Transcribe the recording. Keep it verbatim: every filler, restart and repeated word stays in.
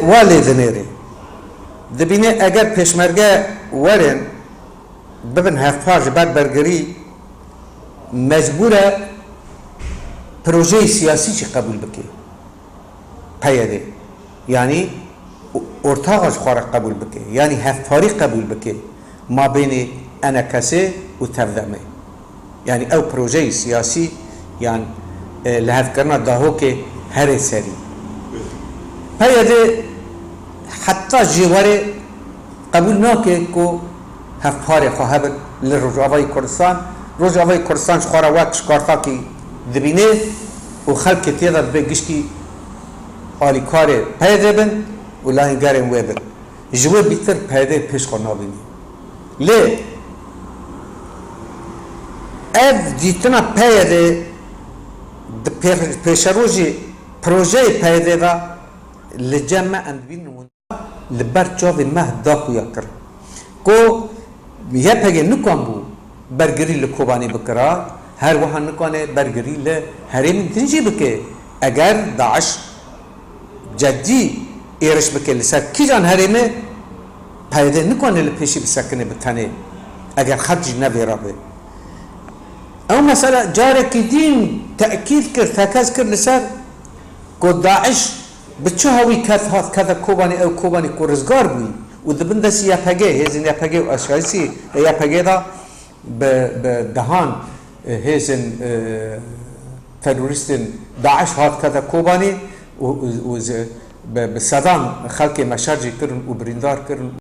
Wa lê dinêrê. Dibîne eger pêşmerge werin, bibin hevpar ji ber bergirî, mecbûr e projeyê siyasî jî qebûl bike. P Y D. Yanî ortaxa ji xwe re qebûl bike. Yanî hevparî qebûl bike. Mabênê E N K S û T V D M. Yanî ew projeyê siyasî yan, e, lihevkirina dahokê herê serî. P Y D heta jê were qebûl nake ku hevparê xwe hebin li Rojavayê Kurdistan. Rojavayê Kurdistan ji xwe re wek şkartakî dibîne û xelkê tê de dibê giştî alîkarê P Y D bin û layîngerên wê bin. Ji wê bîtir P Y D pêş xwe nabînî. Lê ev dîtina P Y D di pê-, pêşerojê projeyê P Y D de li cem me em dibînin winda li ber çavê me da xuya kir. Ku Y P G nikan bû bergirî li Kobanê bikira, her wiha nikane bergirî li herêmên din jî bike. Eger DAIŞ cedî êriş bike li ser kîjan herêmê, P Y D nikane li pêşî bisekine bi tenê, eger xelk jî ne vê re be. Ew mesela carekî din tekîd kir, tekez kir li ser ku DAIŞ bi çi hawî ket hat kete Kobanê, ew Kobanê ku rizgar bûyî û di bin destî Y P G, hêzên Y P G û aşayîsî Y P G de bi, bi dehan, e, hêzên, e, terorîstên DAIŞ hat kete Kobanê û, û, û zi-, bi, bi sedan xelkê me şer jî kirin û birîndar kirin